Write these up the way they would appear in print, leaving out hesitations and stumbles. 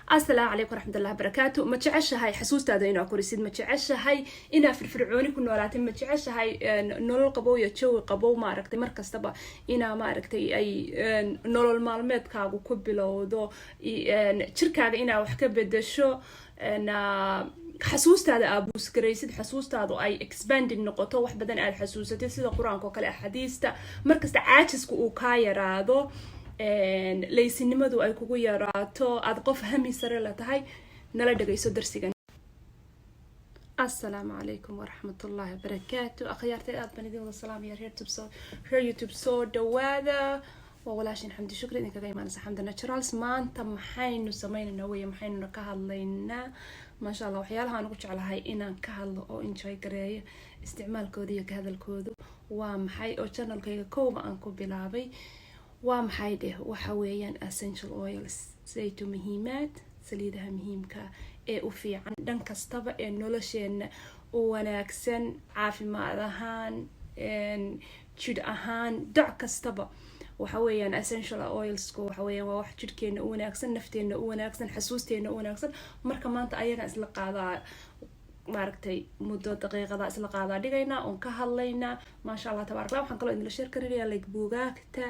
Asalaamu calaykum waraxmatullahi barakaatu. Ma jeceshahay xasuustaada inaa korisid? Ma jeceshahay inaa firfircooni ku noolaatay? Ma jeceshahay nolol qabow iyo jawi qabow, maaragtay, mar kastaba inaa, maaragtay, ay nolol maalmeedkaagu ku bilowdo, jirkaaga inaa wax ka bedesho, xasuustaada aa boost garaysid, xasuustaadu ay expanding noqoto, wax badan aad xasuusatid, sida Qur-aanka oo kale, axaadiista, markasta caajiska uu kaa yaraado, laysinimadu ay kugu yaraato, aada qof hami sare la tahay? Nala dhagayso darsigan. Asalaamu calaykum waraxmatullahi wabarakaatu. Akhyaartay, aad baan idin wada salaamaya. Reer tube soo, reer YouTube, soo dhawaada. Waa walaashin Xamdi Shukri, idinkaga imaanaysa Xamdi Naturals. Maanta maxaynu sameynaynaa wey? Maxaynuna ka hadlaynaa? Maasha Allah, waxyaalaha aan ugu jeclahay inaan ka hadlo oo enjoy gareeyo isticmaalkooda iyo ka hadalkoodu waa maxay, oo channelkayga kowba aan ku bilaabay, waa maxay dheh? Waxa weeyaan essential oils, saytu muhiimaad, saliidaha muhiimka ee u fiican dhan kastaba ee nolosheena u wanaagsan, caafimaad ahaan, jidh ahaan, doc kastaba. Waxa weeyaan essential oilsku waxa weeyaan waa wax jidhkeena u wanaagsan, nafteena u wanaagsan, xasuusteena u wanaagsan. Marka maanta ayagaan isla qaadaa, maaragtay, muddo daqiiqada isla qaadaa dhigaynaa oon ka hadlaynaa. Maasha Allah, tabarak Allah. Waxaan kaloo idinla share karinaya, like, buugaagta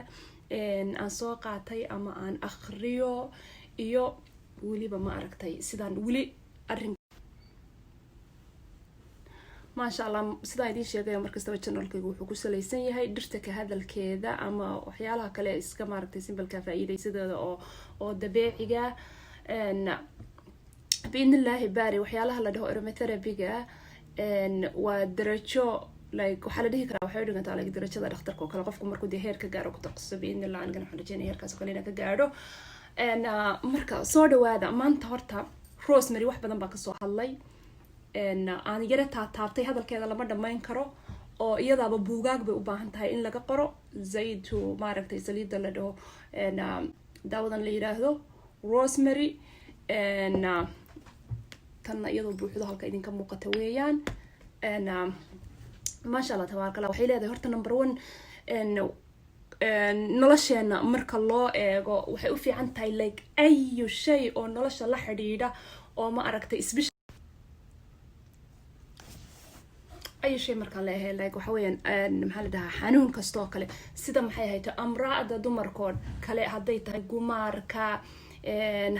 aan soo qaatay ama aan akriyo iyo weliba, ma aragtay, sidaan weli arrin. Maasha Allah, sidaan idiin sheegaya, markastaba channelkaygu wuxuu ku salaysan yahay dhirta ka hadalkeeda ama waxyaalaha kale iska, maaragtay, simpleka faa-iideysadooda oo dabeeciga, biidnillaahi baari. Waxyaalaha la dhaho aromatherapyga waa darajo, like, waxaa la dhihi karaa waxay u dhigantaa, like, darajada dhakhtarka oo kale, qofku markuu dee heer ka gaaro ku taqasuso. Biidnillah, anigana waxaan rajeynaya heerkaas oo kale inaan ka gaadho. Marka soo dhawaada. Maanta horta rosemary wax badan baa kasoo hadlay, aan yara taataabtay. Hadalkeeda lama dhammayn karo oo iyadaaba buugaag bay u baahan tahay in laga qoro. Zaytu, maaragtay, saliidda la dhaho, daawadan la yiraahdo rosemary, tanna iyadoo buuxdo halka idinka muuqata weeyaan. Maasha Allah, tabaaraka Allah. Waxay leedahay horta number one, nolosheena marka loo eego waxay u fiican tahay, like, ayu shay oo nolosha la xidhiidha oo, ma aragtay, special ayu shay markaan leeyahay, like, waxa weeyaan, maxaa la dhahaa, xanuun kastoo kale, sida, maxay ahayto, amraada dumarkood kale, hadday tahay gumaarka,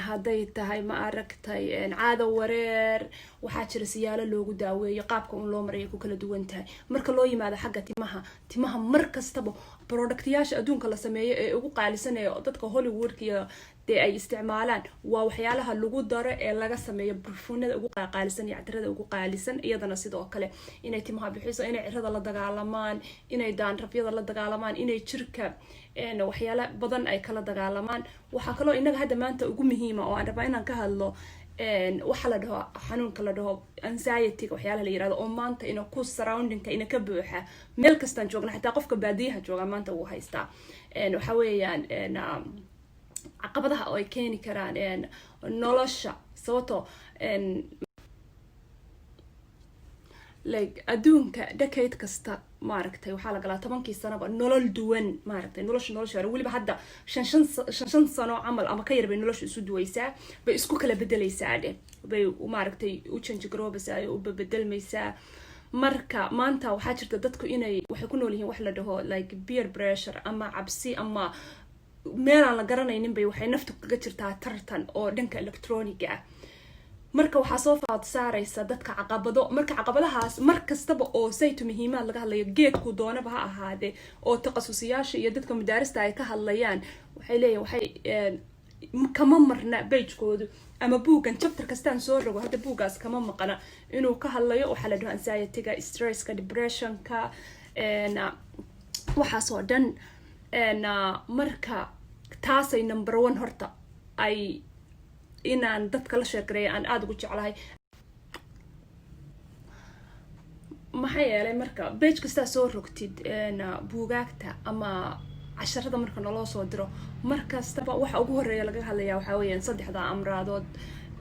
hadday tahay, ma aragtay, caado wareer, waxaa jira siyaalo loogu daaweeyo. Qaabka un loo marayo ku kala duwan tahay. Marka loo yimaado xagga timaha, timaha mar kastaba productyaasha adduunka la sameeyo ee ugu qaalisan ee dadka Hollywoodka iyo dee ay isticmaalaan waa waxyaalaha lagu daro ee laga sameeyo barfuunada ugu qaalisan iyo cadirada ugu qaalisan. Iyadana sidoo kale inay timaha bixiso, inay cirada la dagaalamaan, inay daanrafyada la dagaalamaan, inay jirka waxyaala badan ay kala dagaalamaan. Waxaa kaloo inaga hadda maanta ugu muhiima oo aan rabaa inaan ka hadlo waxa la dhaho xanuunka la dhaho anxietyga, waxyaalaha la yirahdo oo maanta ina ku surroundingka ina ka buuxa. Meel kastaan joogna, xitaa qofka baadiyaha jooga maanta wuu haystaa. Waxa weeyaan caqabadaha oo ay keeni karaan nolosha, sababtoo, like, adduunka decade kasta, maaragtay, waxaa la galaa 10kii sanoba nolol duwan, maaragtay, nolosha hore. Weliba hadda shan shan sano camal ama ka yar bay nolosha isu duwaysaa, bay isku kala bedeleysaa dheh, bay, maaragtay, u change garoobaysaa, u bedelmaysaa. Marka maanta waxaa jirta dadku inay waxay ku nool yihiin wax la dhaho, like, peer pressure ama cabsi ama meelaan la garanaynin bay waxay naftu kaga jirtaa tartan oo dhanka electroniga ah. Marka waxaa soo faad saaraysa dadka caqabado. Marka caqabadahaas mar kastaba oo saytu muhiimaad laga hadlayo, geedku doonaba ha ahaadee, oo takhasusiyaasha iyo dadka mudaarista ay ka hadlayaan, waxay leeyihin, waxay kama marna pagekoodu ama buuggan chapter kastaan soo rogo hadda, buuggaas kama maqana inuu ka hadlayo waxaa la dhaho anxietyga, stresska, depressionka, waxaas oo dhan. Marka taasay number one horta ay inaan dadka la share gareeya aan aada ugu jeclahay. Maxaa yeelay, marka page kastaa soo rogtid buugaagta ama casharada marka naloo soo diro, mar kastaba waxa ugu horeeya laga hadlaya waxaa weeyaan saddexda amraadood.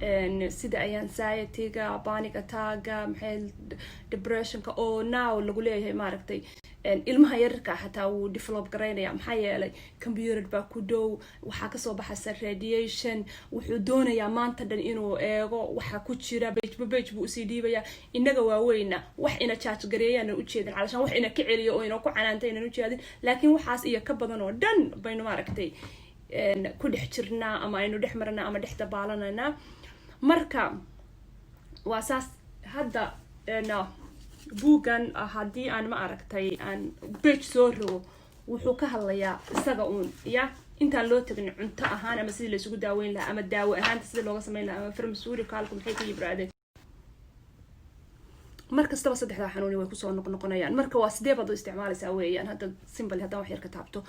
Sida anxiety-ga, panic attack-ga, maxay, depressionka, oo now lagu leeyahay, maaragtay, ilmaha yararka xataa wuu develop garaynaya. Maxaa yeelay computer baa ku dhow, waxaa kasoo baxaysa radiation, wuxuu doonayaa maanta dhan inuu eego waxa ku jira, page-ba page buu usii dhiibaya. Inaga waaweyna wax ina charge gareeyaanan ujeedin, calashaan wax ina ka celiyo oo ina ku canaanta inan ujeedin, laakiin waxaas iyo ka badan oo dhan baynu, maaragtay, ku dhex jirnaa ama aynu dhex marnaa ama dhex dabaalananaa. Marka waa saas. Hadda buuggan haddii aan, ma aragtay, aan page soo rogo, wuxuu ka hadlayaa isaga uun ya intaan loo tagin cunto ahaan ama sidii laysugu daaweyn lahaa ama daawo ahaanta sidii looga sameyn lahaa ama pharmaceuticalku maxay ka yibraadeen. Mar kastaba saddexdaa xanuuni way kusoo noqnoqonayaan. Marka waa sidee baad u isticmaalaysaa weeyaan. Hadda simple haddaan wax yar ka taabto,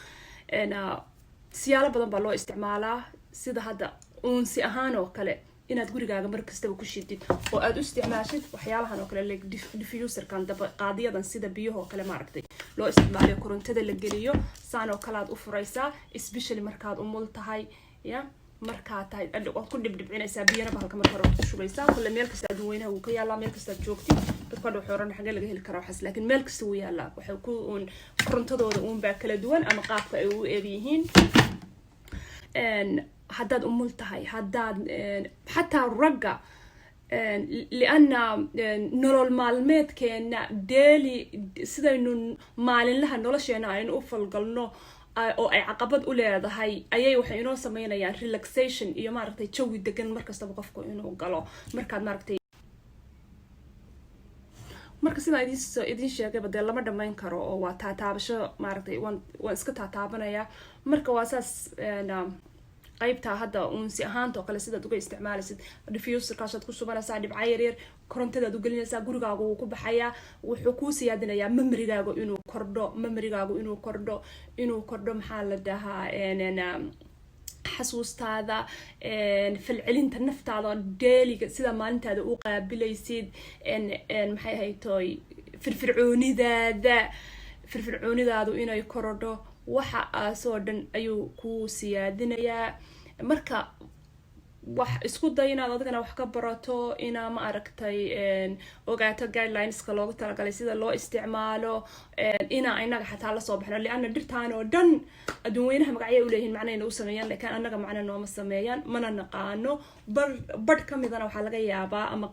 siyaalo badan baa loo isticmaalaa. Sida hadda uunsi ahaan oo kale, inaad gurigaaga mar kastaba ku shidid oo aad u isticmaashid waxyaalahan oo kale, like diffuserkan, daba qaadiyadan, sida biyahoo kale, maaragtay, loo isticmaalayo, korontada la geliyo, saan oo kale aad u furaysaa, especially markaad umul tahay ya markaa tahay, waad ku dhibdhibcinaysaa biyana bahalka marka hore waad ku shubaysaa. Kulle meel kasta adduun weynaha wuu ka yaalaa, meel kastaad joogtid. Dadku hadha waxay oran, "Xagee laga heli karaa waxaas?" Laakiin meel kasta wuu yaalaa. Waxay ku uun korontadooda uun baa kala duwan ama qaabka ay u eeg yihiin. Haddaad umul tahay, haddaad xataa ragga, lianna nolol maalmeedkeena daily, sidaynu maalinlaha nolosheena aynu u falgalno oo ay caqabad u leedahay, ayay waxay inoo sameynayaan relaxation iyo, maaragtay, jawi degan markastaba qofku inuu galo. Markaad, maaragtay, marka sidaan idin sheegayba, dee lama dhamayn karo oo waa taataabasho, maaragtay, waan iska taataabanayaa. Marka waa saas. Qaybtaa hadda uunsi ahaanta oo kale sidaad uga isticmaalaysid, diffuserkaasaad ku shubanaysaa dhibca yaryar, korontadaad ugelinaysaa, gurigaagu wuu ku baxayaa. Wuxuu kuu siyaadinayaa memorygaagu inuu kordho, memorygaagu inuu kordho, maxaa la dhahaa, xasuustaada, falcelinta naftaada dailyga, sida maalintaada u qaabilaysid, maxay ahaytoy, firfircoonidaadu inay korodho, waxa aasoo dhan ayuu kuu siyaadinayaa. Marka wax isku day inaad adigana wax ka barato, inaa, ma aragtay, ogaato guidelineska loogu talagalay sida loo isticmaalo, inaa inaga xataa lasoo baxno, lianna dhirtaan oo dhan adduun weynaha magacyay uleeyihiin, macnayna u sameeyaan, laakiin annaga macna nooma sameeyaan, mana naqaano. Bar badh ka midana waxaa laga yaabaa ama